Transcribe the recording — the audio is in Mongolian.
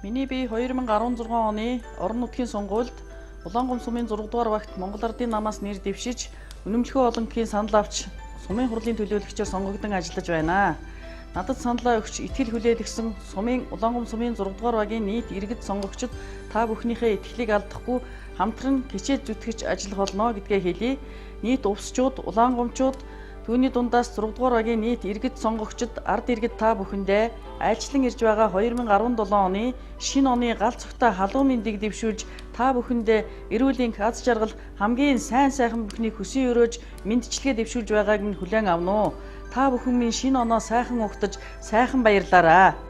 Миний бие 2016 оны орон нутгийн сонгуульд Улаангум сумын 6 дугаар багт Монгол Ардын намаас нэр дэвшиж, үнэмлэхүй олонхийг санал авч сумын хурлын төлөөлөгчөөр сонгогдсон ажиллаж байна. Надад саналаа өгч итгэл хүлээлгэсэн сумын Улаангум сумын 6 дугаар багийн нийт иргэд сонгогчид та бүхнийхээ итгэлийг алдахгүй хамтран хичээж зүтгэж ажиллах болно гэдгээ хэлье. Нийт увсчууд, улаангумчууд, түүний дундаас 6 дугаар багийн нийт иргэд сонгогчид, ард иргэд та бүхэндээ айлчлан ирж байгаа 2017 оны шинэ оны гал цогтой халуун мэндийг дэвшүүлж, та бүхэндээ эрүүл энх, аз жаргал, хамгийн сайн сайхан бүхнийг хүсэн өрөөж, мэндчилгээ дэвшүүлж байгааг нь хүлээн авна уу. Та бүхэн минь шинэ оноо сайхан угтаж, сайхан баярлаарай.